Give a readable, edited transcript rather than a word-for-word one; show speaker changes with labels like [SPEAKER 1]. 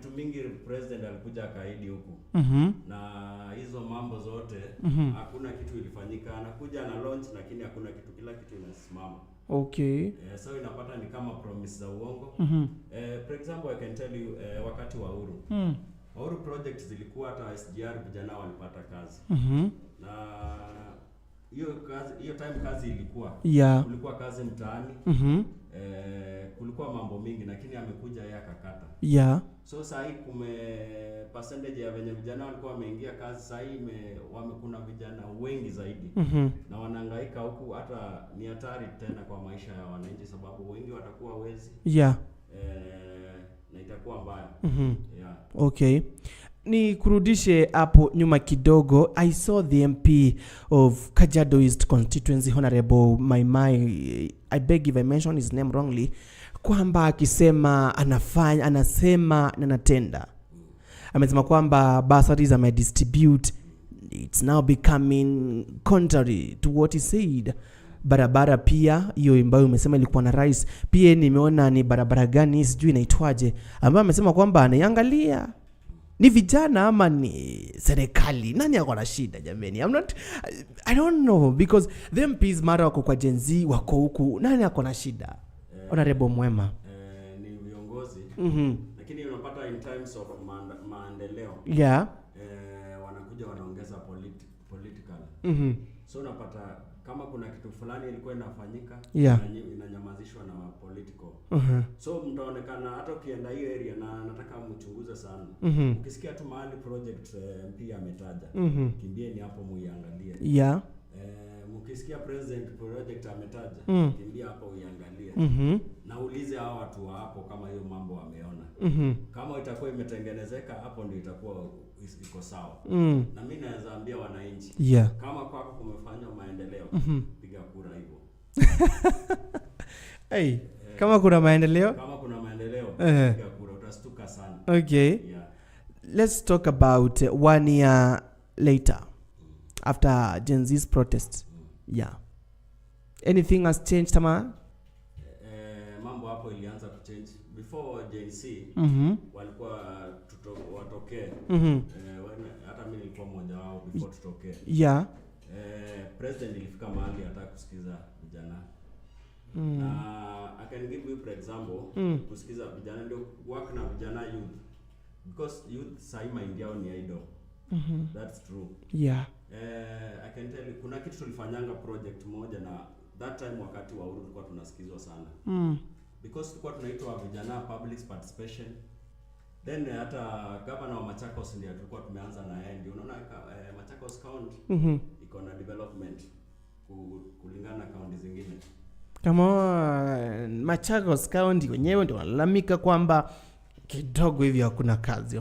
[SPEAKER 1] vitu mingi president alikuja akaahidi huku na hizo mambo zote hakuna kitu ilifanyika. Anakuja na launch, lakini hakuna kitu, kila kitu inasimama. So inapata ni kama promise za uongo. For example, I can tell you, wakati wa Uhuru, Uhuru project zilikuwa, hata SGR vijana walipata kazi na hiyo kazi, hiyo time kazi ilikuwa, kulikuwa kazi mtaani. Kulikuwa mambo mingi, lakini amekuja yeye akakata. So saa hii kume percentage ya venye vijana walikuwa wameingia kazi, saa hii kuna vijana wengi zaidi na wanahangaika huku, hata ni hatari tena kwa maisha ya wananchi, sababu wengi watakuwa wezi na itakuwa mbaya. Yeah.
[SPEAKER 2] Okay. Nikurudishe hapo nyuma kidogo. I saw the MP of Kajiado East constituency, Honorable Maimai, I beg if I mention his name wrongly, kwamba akisema anafanya, anasema na anatenda. Amesema kwamba bursaries amedistribute, it's now becoming contrary to what he said. Barabara pia hiyo ambayo umesema ilikuwa na rais, pia nimeona ni barabara gani sijui inaitwaje, ambayo amesema kwamba anaiangalia. Ni vijana ama ni serikali? Nani ako na shida jameni? I'm not, I don't know, because the MPs mara wako kwa Gen Z, wako huku. Nani ako na shida, Honorable Mwema?
[SPEAKER 1] Ni viongozi, lakini unapata in times of maendeleo wanakuja wanaongeza political. So unapata kama kuna kitu fulani ilikuwa inafanyika, inanyamazishwa na political. So mtaonekana hata ukienda hiyo area, na nataka mchunguze sana, ukisikia tu mahali project MP ametaja, kimbieni hapo muiangalie. Mkisikia president project ametaja, kimbia hapo uiangalie na ulize hao watu wa hapo kama hiyo mambo wameona. Kama itakuwa imetengenezeka, hapo ndio itakuwa iko sawa. Na mi naweza ambia wananchi, kama kwako kumefanywa maendeleo, piga kura hivyo.
[SPEAKER 2] Hey, kama kuna maendeleo.
[SPEAKER 1] Kama kuna maendeleo, piga kura, utastuka sana. Yeah.
[SPEAKER 2] Let's talk about one year later, after Gen Z's protest. Yeah, anything has changed ama?
[SPEAKER 1] Mambo hapo ilianza kuchange before Gen Z walikuwa watokee. Hata mi nilikuwa mmoja wao before tutokee. President ilifika mahali hata kusikiza vijana na I can give you for example, kusikiza vijana ndio work na vijana, youth, because youth sahi mind yao ni idle. That's true. I can tell you, kuna kitu tulifanyanga project moja, na that time wakati wa Uhuru tulikuwa tunasikizwa sana because tulikuwa tunaitwa vijana public participation. Then hata governor wa Machakos ndio tulikuwa tumeanza na yeye, ndio unaona Machakos County iko na development kulingana na kaunti zingine.
[SPEAKER 2] Kama Machakos County wenyewe ndio wanalalamika kwamba kidogo hivi hakuna kazi.